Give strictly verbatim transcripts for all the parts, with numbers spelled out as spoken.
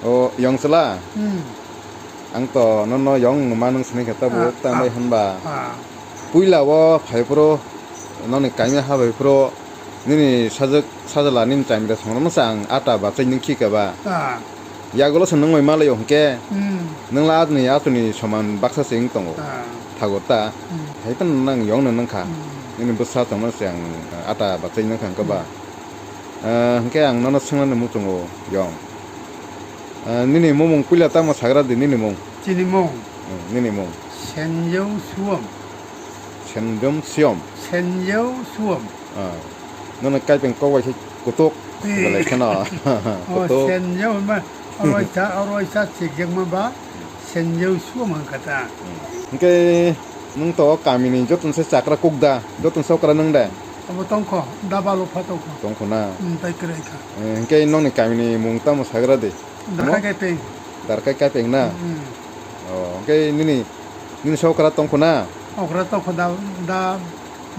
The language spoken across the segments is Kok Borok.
O yong chwla, Hmm. ang to nono yong wngma nung sini khe tabuk, Ah, tamo ah, hinba ah. Puila o phai phuru noni kaimia ha bai phuru nini sajwk sajla nini chamira songno sa ang ata bachai nung khika ba. Ah. Yagulo se nung bai malai o hwnkhe Hmm. nung la atuni atuni soman baksa se wng tongo. Ah. Thago ta. Hmm. Hai phano nang yong no nung kha. Hmm. Nini bwsa tongma se ang ata bachai nung kha hwnkhe ba. Hmm. Ah, hwnkhe ang nono swngnani muchungo yong. Ah, nini mumung puila tamo sagra di nini mung? Chini mung? Hmm, nini mung? Senjou Suom. Senjom Siom? Senjou Suom. Ah, nono kaipeng kok bai khe kutuk. Eh. Belai kheno. Oh, kutuk. Senjou ma, oro isa, oro isa chikjakma ba, Senjou Suom hwnkha ta. Hmm. Hwnkhe nwng to kamini joto se chakra kuk da, joto se okra nwng de? Abo tongkho, da balo pha tongkho. Tongkho na? Hmm, tai kwrwi kha. Eh, hwnkhe nongni kamini mung tamo sagra di? Darkai Kaipeng. Darkai Kaipeng na? Hmm. Oh, hwnkhe nini, nini se okra tongkho na? Okra tongkho da, da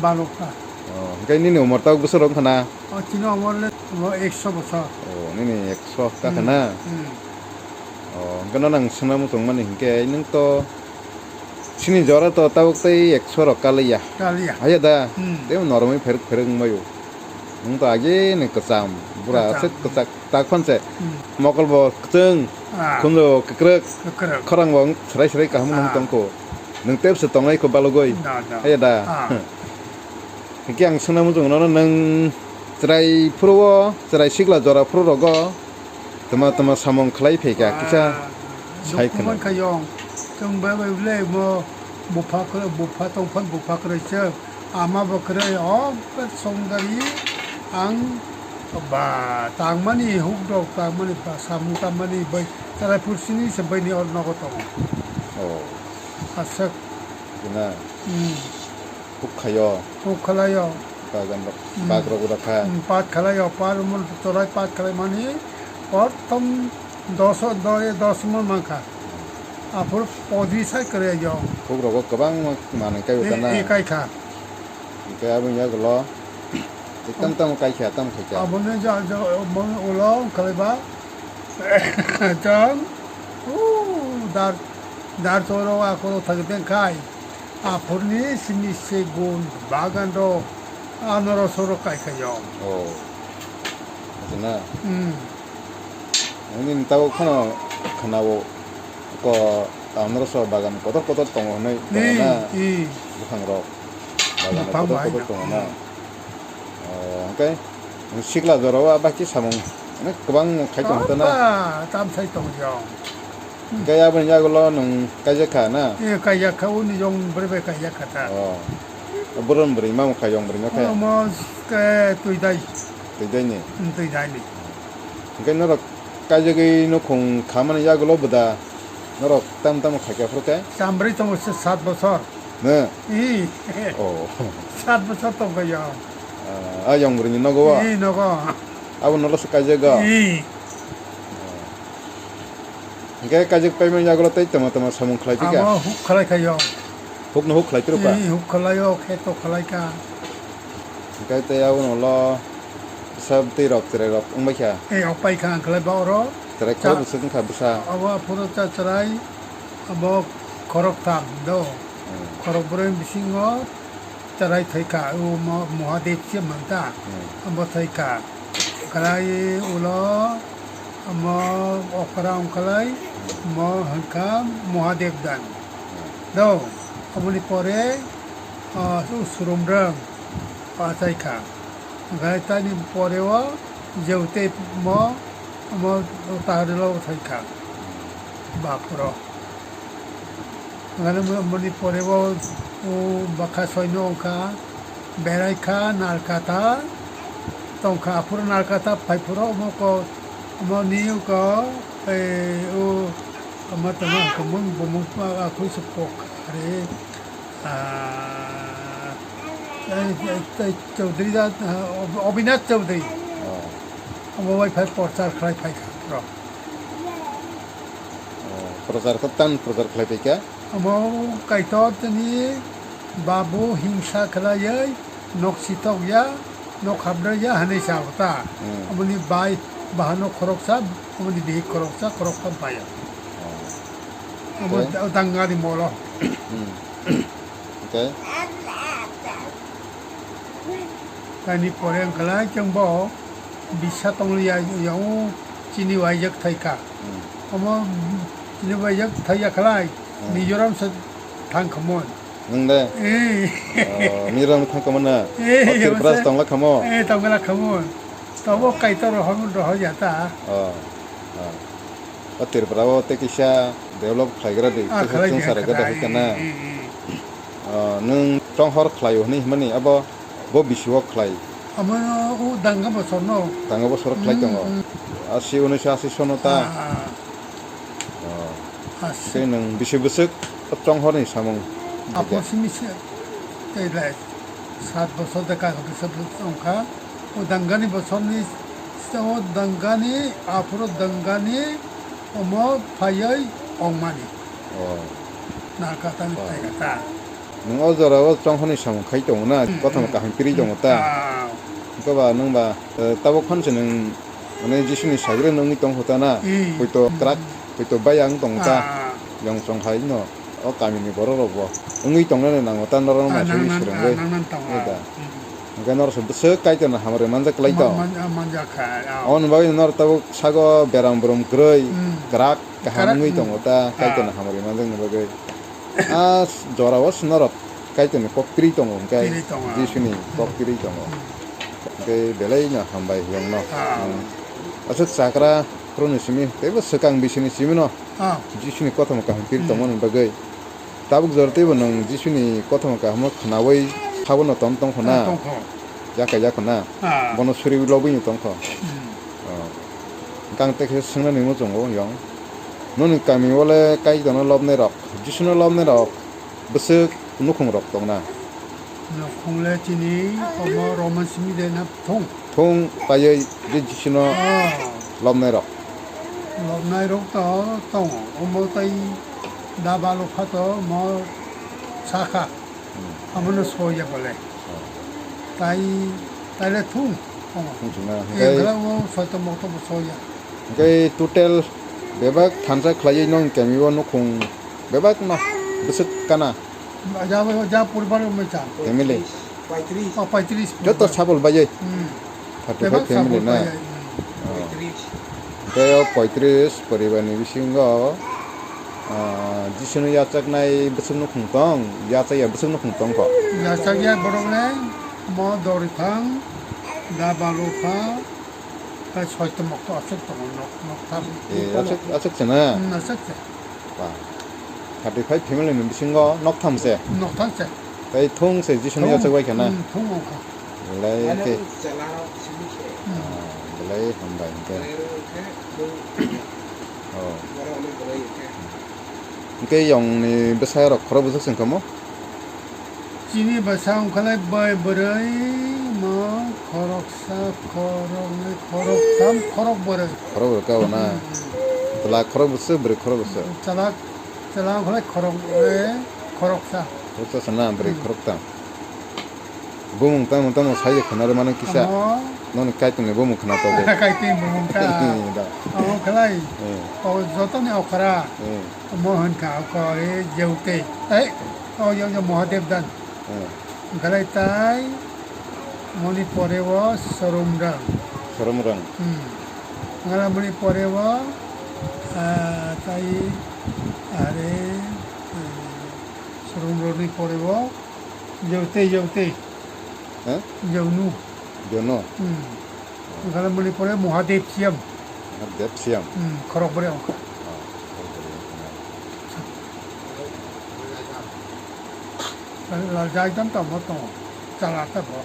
balo kha. Oh, hwnkhe nini umor tabuk bwswk wngkha na? Oh, chini umor le, oh, ekso bosor. Oh, nini ekso kakha na? Hmm, hmm. Oh, hwnkhe no nang swngna muchung mani hwnkhe nwng to chini jora to tabuk tei ekso rok kaliya. Kaliya. Haya da? Hmm. Tei noromwi pherwk pherwk wngmai o. Nwng to age ni kwcham, bura kwcham, aswk kwchak tak phan se. Hmm. Mokol bo kwchwng, ah, khunju kwkrwk, kwkrwk. Khorang bo swrai swrai kaham wng, ah, tongkho. Nwng tep se tongnai kho balugoi. Da, da. Haya da? Ah. Hwnkhe ang swngna muchung nono nwng chwrai phuru o, chwrai sikla jora phuru rogo twma twma samung khlai phaikha kisa. Ah, sai dukhu khna. Mankha yong. Chwng bai bai le mo bupha kwrwi, bupha tongphang bupha kwrwi se. Ama bo kwrwi o songdari ang ba tangmani huk rok tangmani ba samung tangmani bai chwrai phuru sini se bai ni or nogo tongo. Oh. Aswk. Guna. Hmm. Huk khaio. Huk khlaio. Bagan rok, hmm, bag rok ura kha. Hmm, pat khlaio, pat mon chwrai pat khlai mani, prothom dos, dos, dos mon mankha. Aphuru podi sai kwrwi yo. Huk rogo kwbang manwi kai, eh, utana. Eh, kai kha. Hwnkhe aboni yagulo, eh, tam tam kai kha, tam khai kha. Aboni ja, ja, mon ulo khlaiba. Chwng, uh, dar, dar choro akoro thagdeng khai. Aphurni simi segun bagan rok, anoroso rok kai khayo. Oh. Asa na? Hmm. Nini tabo kheno khnao ko anoroso bagan kotor kotor tongo hwnwi tongo na? Hmm, hmm. Buphang rok. Bagan buphang kotor bai kotor na. Tongo na? Hmm. Oh, hwnkhe sikla jorao a baki samung, mane, kwbang khai tong tana? Ba, tam sai tong jong. Hwnkhe aboni yagulo nwng kaijak kha na? Eh, kaijak kha, uni jong bwrwi bai kaijak kha ta. Oh. Boron bwrwi ma wngkha, yong bwrwi ma khe? Omo khe twi dai. Twi dai ni? Hmm, twi dai ni. Hwnkhe norok kaijagwi nukhung khamani yagulo bwda norok tam tamo khaikha phuru khe? Chambrwi tongo se sat bochor. Nw? Ih. Oh. Sat bochor tongkha yong. Ah, ah, yong bwrwini nogo o? Ih, nogo. Abo nolo se kaijago? Ih. Oh. Hwnkhe kaijak paimani yagulo tei tama tama samung khlai phikha? Abo huk khlai kha yong. Hukno huk khlai phirukha? Ih, huk khlaio, kheto khlai kha. Hwnkhe tei abonolo bwsa bwtwi rok chwrai rok wngbai kha? Ih, ok pai kha ang khlai ba oro. Chwrai khorok bwswk wngkha bwsa? Abo aphuru cha chwrai. Abo khoroktham do. Hmm. Khorokbrwi bisingo chwrai thwikha, o mo-, Mohadev se manta. Hmm. Abo thwikha. Kwlai ulo omo okra wngkhlai, hmm, mo hwnkha Mohadev dan. Hmm. Do, oboni pore, ah, o Surumrang achaikha. Hwnkhe tani pore o jeu tei mo, mo taharilo thwikha. Bapro. Hwnkhe mo, moni pore o, o bwkha soino wngkha, berai kha, narkatha tongkha, aphuru narkatha phaiphuru omo ko, omo ni ko, e, o, omo tongma hwnkhe mung bumung akhui se pok are. Ah, ei, ei, ei, Chaudhary da, ah, Ob-, Obinath Chaudhary. Oh. Omo bai phai prochar khlai phai kha, bro. Oh, prochar khe tan prochar khlai phai kha? Omo Kaitor tini babu hingsa khlaiwi nok sitokya, nok habdaya hwnwi sa ta. Hmm. Omoni bai Bahano khoroksa, omoni bihik khoroksa, khoroktham paya. Oh. Omo Okay. da-, dangani molo. Hmm. Okay. Tani pore wngkhalai chwngbo bisa tongliya, yango chini waijak thaika. Hmm. Omo chini waijak thaiya khalai, Hmm. Mizoram se thangkhamon. Nwng de? Eh. Oh, Mizoram thang kamo na? Eh, Oh, Tripura omo se. tongla kamo? Eh, tongla kamo. Tobo Kaitor rohor, rohor ya ta. Oh, oh. O Tripura o tei kisa develop khlaigra di, Ah, tei khlai sung di, sara gada khlai. Hai kana. Eh, eh, eh. Oh, nwng chonghor khlaio hwnwi hwnmani abo bo bisi o khlai. Amo o danga bosor no. Danga bosor khlai Hmm, tongo. hmm. Asi unisho asi sono ta. Ah, ah. Oh. Asi. Tei nwng bisi bwswk chonghorni samung? Apo simi se tei lai sat bosor de ka kisa bwswk wngkha. O dangani bosorni, o dangani, aphuru dangani omo phaiwi ongmani. Oh. Narkatani Oh. phaikha ta. Nwng o jora o chonghorni samung khai tongo na, Hmm. kothoma kaham piri tongo ta. Ah. Hwnkhe ba nwng ba, eh, tabuk phan se nwng, mane, Jisuni sagre no wngwi tong kho ta na, Hmm. poito Hmm. kwrak, poito baya wng tong ta, Ah. yong chong hai no, o kami ni borok rok bo wngwi tong nani nango ta, norok Ah, no nang, asugwi nang, swrwngwi. Ah, nang, nang tongo. Oi da. Hmm. Hwnkhe norok se bwswk Kaitor no hamari manjak kwlai to. Man, man, ah, manjak kha, ah. Aboni bagwi norok tabuk sago beram brum kwrwi, Hmm. kwrak kaham Kwrak, wngwi hmm. tongo ta, Kaitor no Ah. hamari manjakni bagwi. A jora o se norok Kaitor ni kok piri tongo hwnkhe, Piri tongo. Jisuni kok Hmm. piri tongo. Hmm. Hwnkhe belai no hambai hiyong no. Ah. Hmm. Aswk chakra phuru ni simi teibo swkang bisi ni simi no Ah. Jisuni kothoma kaham piri Hmm. tongmani bagwi. Tabuk jora teibo nwng Jisuni kothoma kaham no khwnaui sabo no tom tong kho na. Ah, tong kho. Yaka yaka na. Ah. Bono suri lobwi no tong kho. Hmm. Oh. Hwnkhe ang tei khe swngna ni muchungo yong. Noni kami o le Kaitor no lobnai rok, Jisu no lobnai rok, bwswk nukhung rok tong na? Nukhung le chini omo Roman simi de na thung. Thung paiwi je Jisu no Oh. lobnai rok. Lobnai rok to tongo. Omo tai da balu pha to mo sakha. Hmm. Amo no soya bole. Oh. Tai, tai le thung. Oh. Thung thung na. Eh, Hwnkhe bwla o soito mokto bo soya. Hwnkhe total bebak thansa khlaiwi nong kami o nukhung bebak no bwswk kana? Ja, ja poribar wngwi cha. Family? Paitris. Oh, paitris Joto poribar. Sabol baiwi? Hmm. Thirty five Bebak family sabol na? Baiwi, hmm. Oh. Paitris. Tei o poitris poribar ni bisingo, ah, Jisuni yachaknai bwswk nukhung tong, yachakya bwswk nukhung tong kho? Yachakya borok le mo Dorithang, Da Balupha, tei Soitomok to aswk tongo nok, noktham. Eh, aswk, aswk se na? Hmm, aswk se. Ba, thirty five family ni bisingo noktham se? Noktham se. Tei thung se Jisuni Thung. Yachak bai kha na? Hmm, thung wngkha. Belai Mane khe. Chala rok simi se. Hmm. Ah, belai hambai hwnkhe. Belai rok khe bo Oh. Borok ni belai khe. Hwnkhe yong ni bwsa rok khorok bwswk se wngkha mo? Chini bwsa wngkha lai bai bwrwi mo khoroksa, khoroknwi, khoroktham, khorok bwrwi. Khorok bwrwi kha o na? Hmm, hmm. Chwla khorok bwswk, bwrwi khorok bwswk? Chwla, chwla wngkha lai khorok, eh, khoroksa. Khoroksa se na, bwrwi Hmm. khoroktham. Bumung tamo tamo sai khwna rw mano kisa. Omo. Noni Kaitorni bumung khwna togo. Kaitorni bumung ta. Da. Omo khlai. Eh. O jotoni okra. Eh. Omo hwnkha okra e jeute. Ei, o yo yo Mahadev dan. Eh. Khlai tai moni pore o Soromrang. Soromrang. Hmm. Ngala moni pore o, ah, tai are, eh, Soromrang ni pore o. Jote, jote. He? Jonu. Jono? Hmm. Wngkha le mani pore Mahadev Siyam. Mahadev Siyam. Hmm, khorok bwrwi wngkha. Ah, khorok bwrwi wngkha. Lal jai tam tamo tongo. Chala ta bo.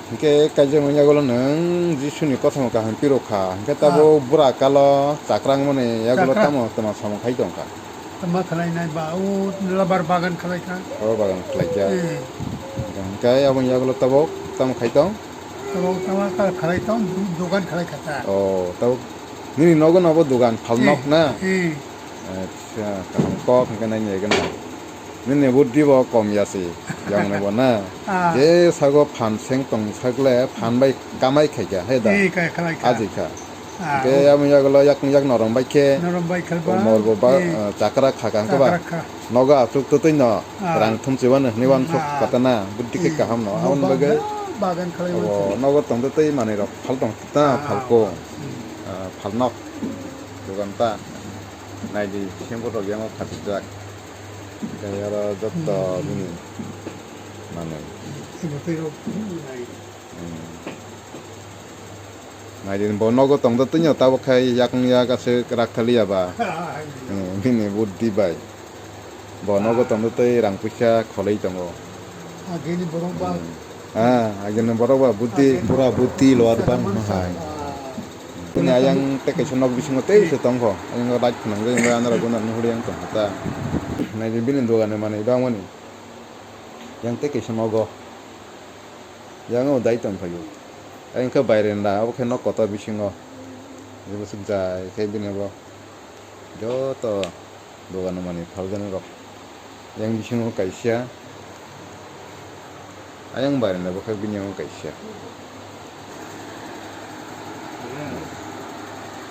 Hwnkhe kaijakmani yagulo nwng Jisuni kothoma kaham pirok kha, hwnkhe tabuk Ah. bura kalo chakrang mani yagulo Chakra. tamo tamo samung khai tong kha? Tamo khlai nai ba, o labar bagan khlai kha. Labar bagan khlai kha. Eh. Hwnkhe aboni yagulo tabuk tamo khai tong? Tabuk tamo khlai tong, du-, dugan khlai kha ta. Oh, tabuk nini nogo nobo dugan phal Eh, nok na? Eh. Acha, kaham kok hwnkhe nai nai gana. Nini buddhi bo kom ya se, yang ne bo na. Ah. Je sago phan seng tong sakle phan bai kamai khai kha, he da? Eh, kai khalai kha. Aji kha. Ah, ke oh. Amo yagulo yak yak norom bai khe. Norom bai khalba. Mor bo ba, eh, eh, chakra kha kang khe ba. Chakra kha. Nogo asuk tutui no, ah, rang thum chiban ni wan sok, ah, kata na, buddhi khe, eh, kaham no. Mo abon ba-, bagwi bagan khalai abo wan sok. Nogo tong tutui manwi rok phal tong ta, ah, phal ko. Hmm. Ah, phal nok. Dogan ta. Nai di, sembur rok yang o khatijak. Kaya aro jotto, hmm, bini manwi. Sembur twi rok, hmm, nai. Hmm. Nai di, bo nogo tong do twi no, tabok khai yakung yak aswk rak thaliya ba. Hmm, bini buddhi bai. Bo nogo tong do twi rang puisa kholoi tongo. Agini borok ba. Hmm. Ah, agini borok ba buddhi. Agini. Pura buddhi lower ban hai. Ah. Bini ayang tei kaisa nok bisingo tei se tongkho. Ayang light phwnangjak, wngkha anarok gwnang nuhuri yang tongkha ta. Nai di bini dogani manwi bangmani. Yang tei kaisa nogo. Yang o dai tongphaio. Ayang khe bairenda, abo khe nok kotor bisingo. Jebo swk jai khe bini bo. Joto. Dogano manwi phaljaknai rok. Yang bisingo kaisa. Ayang bairenda bokhe bini yango kaisa.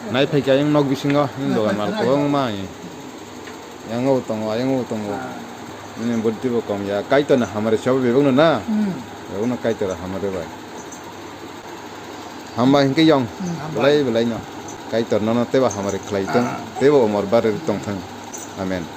Nai phaikha ayang nok bisingo, hmm, dogan mal kwbangma. Yango tongo, ayango tongo. Bini buddhi bo kom ya. Kaitorni hamari sabo bebakno na. Hmm. Bebakno Kaitor hamari bai. Hambai hinkhe yong. Hmm, hambai. Belai belai no. Kaitor nono teibo hamari khlai tong. Ah. Teibo umor barwi tongthang. Amen.